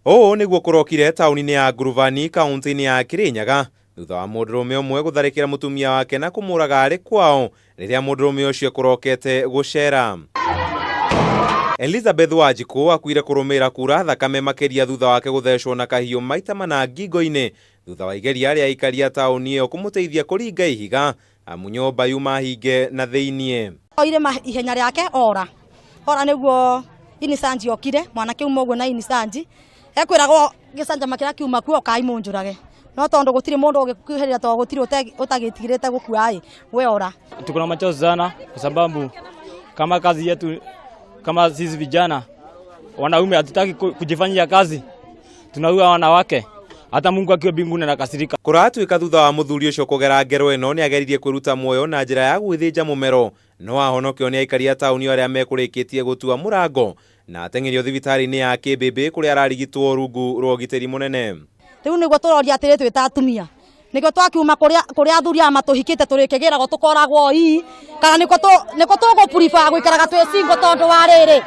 Ũũ nĩguo kũrokire taũni-inĩ ya Ngurubani kaũntĩ-inĩ ya Kirinyaga thutha wa mũndũrũme ũmwe gũtharĩkĩra mũtumia wake na kũmũraga arĩ kwao rĩrĩa mũndũrũme ũcio ekũrokete gũcera. Elizabeth Wanjikũ akuire kũrũmĩrĩra kura thakame makĩria thutha wake gũthecwo na kahiũ maita mana ngingo-inĩ thutha wa igeria rĩa aikari a taũni ĩyo kũmũteithia kũringa ihiga amu nyũmba yuma hinge na thĩiniĩ. Oire ihenya rĩake ora ora nĩguo inisanji okire mwanake uma ũguo na inisanji ekwĩragwo gĩcanjama kĩrĩa kiuma kuo kai mũnjũrage no tondũ gũtirĩ mũndũ ũgĩkuhĩrĩria tondũ gũtirĩ ũtagĩtigĩrĩte gũkua ĩ we ora. Tuko na machozi sana kwa sababu kama kazi yetu kama sisi vijana wanaume hatutaki kujifanyia kazi, tunaua wanawake. Hata Mungu akiwa mbinguni anakasirika. Kũratuĩka thutha wa mũthuri ũcio kũgera ngero ĩno nĩ ageririe kwĩruta muoyo na njĩra ya gwĩthĩnja mũmero no ahonokio nĩ aikari a taũni arĩa mekũrĩkĩtie gũtua mũrango na ateng'erio thibitarĩ-inĩ ya Kĩmbĩmbĩ kũrĩa ararigitwo rungu rwa ũgitĩri mũnene. Rĩu nĩguo tũroria atĩrĩ twĩ ta atumia nĩkĩo twakiuma kũrĩa athuri aya matũhikĩte tũrĩkĩgĩragwo tũkoragwo ii kana nĩkũ tũgũ-prefer gũikaraga twĩ single tondũ wa rĩrĩ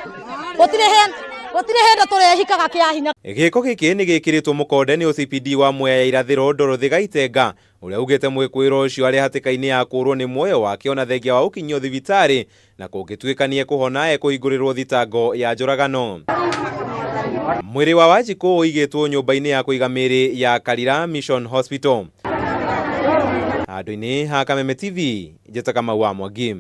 gũtirĩ hĩndĩ tũrehikaga kĩa hinya. Gĩko gĩkĩ nĩ gĩkĩrĩtwo mũkonde nĩ OCPD wa Mwea ya Irathĩro Dorothy Gaitenga ũrĩa ugĩte mwĩkũĩrwo ũcio arĩ hatĩka-inĩ ya kũũrwo nĩ muoyo wake ona thengia wa gũkinyio thibitarĩ na kũngĩtuĩka nĩ ekũhona ekũhingũrĩrwo thitango ya njũragano. Mwĩrĩ wa Wanjikũ ũigĩtwo nyũmba-inĩ ya kũiga mĩĩrĩ ya Karira Mission Hospital. Handũ-inĩ ha Kameme TV, njĩta Kamau wa Mwangi.